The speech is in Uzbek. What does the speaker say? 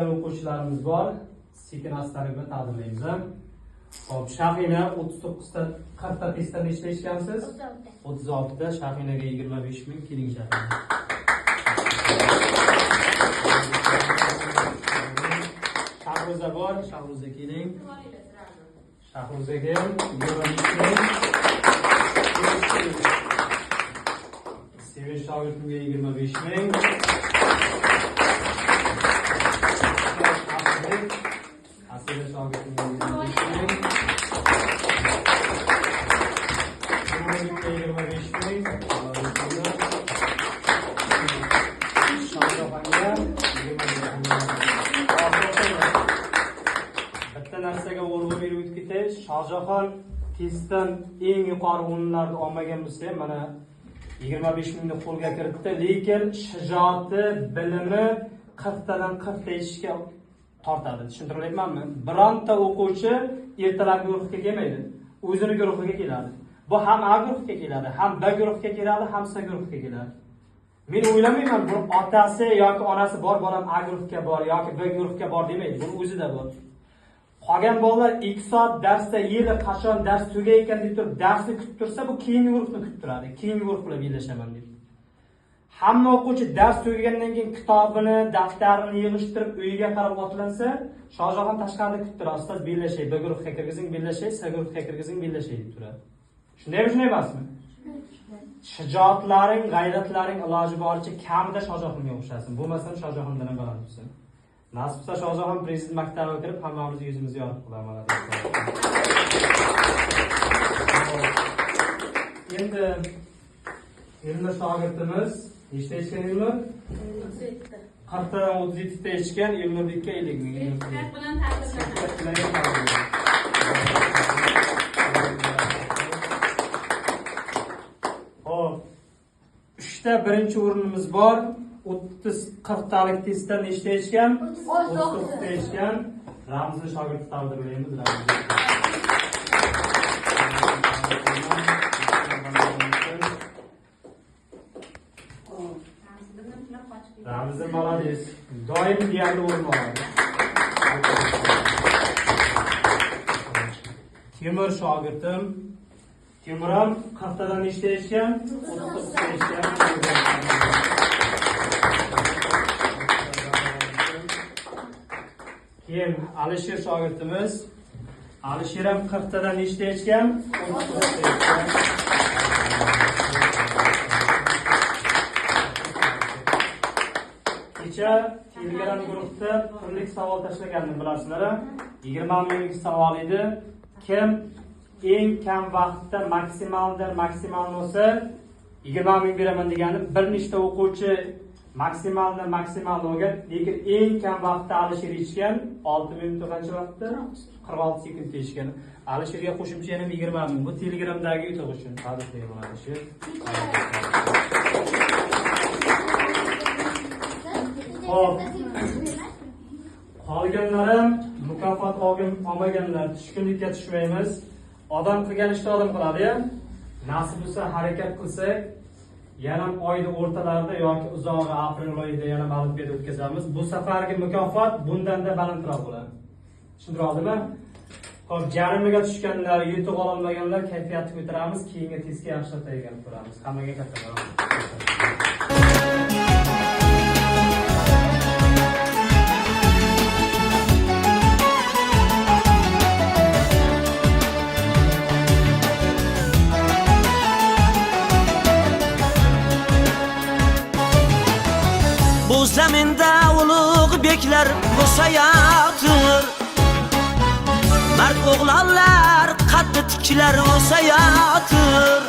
olgan o'quvchilarimiz bor. Sekin astalik bilan taqdirlaymiz. Xo'p, Shahina 39 ta 40 ta testdan nechta eshitgansiz? 36 ta. Shahinaga 25 ming. Keling, Shahina. Shahruza bor, Shahruza keling. Shahruzaga 25 ming. Sevinch shogirdimga 25 ming. Asila shogirdimga 25 ming. Nurlikka 25 ming. Shohjahonga 25 ming. Bitta narsaga urg'u berib o'tib ketay. Shohjahon testdan eng yuqori o'rinlarni olmagan bo'lsa ham mana 25 mingni qo'lga kiritdi, lekin shijoati, bilimi 40 tadan 40 ta eshishga tortadi. Tushuntiryapmanmi? Bironta o'quvchi ertalabki guruhga kelmaydi. O'zini guruhiga keladi. Bu ham A guruhga keladi, ham B guruhga keladi, ham C guruhga keladi. Men o'ylamayman, bu otasi yoki onasi bor bolam A guruhga bor yoki B guruhga bor demaydi. Buni o'zida bor. Qolgan bolalar 2 soat darsda yili qachon dars tugay ekan deb turib darsni kutib tursa, bu keyingi guruhni kutib turadi. Keyingi guruh bilan bellashaman deb. Hamma o'quvchi dars tugagandan keyin kitobini, daftarini yig'ishtirib uyiga qarab otlansa, Shohjahon tashqarida kutib turadi. Ustoz bellashay, B guruhga kirgizing, bellashay, C guruhga kirgizing, bellashay deb turadi. Shundaymi, shunday emasmi? Shijoatlaring, g'ayratlaring iloji boricha kamida Shohjahonga o'xshasin. Bo'lmasam Shohjahondan ham baland bo'lsin. Nasib qilsa Shohjahon prezident maktabiga kirib hammamizni yuzimizni yorib qo'yadi. Endi Elnur shogirdimiz nechta ichgan Elnur? 37. 40 tadan 37 ta ichgan Elnurlikka 50 ming. Sertifikat bilan taqdirlanadi. Sertifikat bilan taqdirlanadi. Xo'p. 3 ta birinchi o'rinimiz bor. 30-40 talik testdan nechta ichgan? 39 ta ichgan. Ramzni shogirdi taqdirlaymiz. Ramzni. Ramzi молодец. Doim deyarli o'rin oladi. Temur shogirdim. Temur ham 40 tadan nechta ichgan? 39 ta ichgan. Keyin Alisher shogirdimiz. Alisher ham 40 tadan nechta ichgan? 39 ta ichgan. Kecha Telegram guruhda turli savol tashlagandim, bilasizlar. 20 minglik savol edi. Kim eng kam vaqtda maksimaldan maksimal bo'lsa 20 ming beraman deganim, bir nechta o'quvchi maksimaldan maksimal olgan, lekin eng kam vaqtda Alisher ichgan 6 minutda qancha vaqtda? 46 sekundda ichgan. Alisherga qo'shimcha yana 20 ming. Bu Telegramdagi yutuq uchun. Tabriklayman Alisher. Xo'p. Qolganlarim mukofot olmaganlar, tushkunlikka tushmaymiz. Odam qilgan ishni odam qiladi-ya. Nasib bo'lsa harakat qilsak, yana oyni o'rtalarida yoki uzog'i aprel oyida yana olimpiada o'tkazamiz. Bu safargi mukofot bundan-da balandroq bo'ladi. Tushuntira oldimmi? Xo'p, jarimiga tushganlar, yutuq olmaganlar kayfiyatni ko'taramiz, keyingi testga yaxshilab tayyorgarlik ko'ramiz. Hammaga katta rahmat. Bu zaminda ulug' beklar o'sayotir, mard o'g'lonlar qaddi tiklar o'sayotir.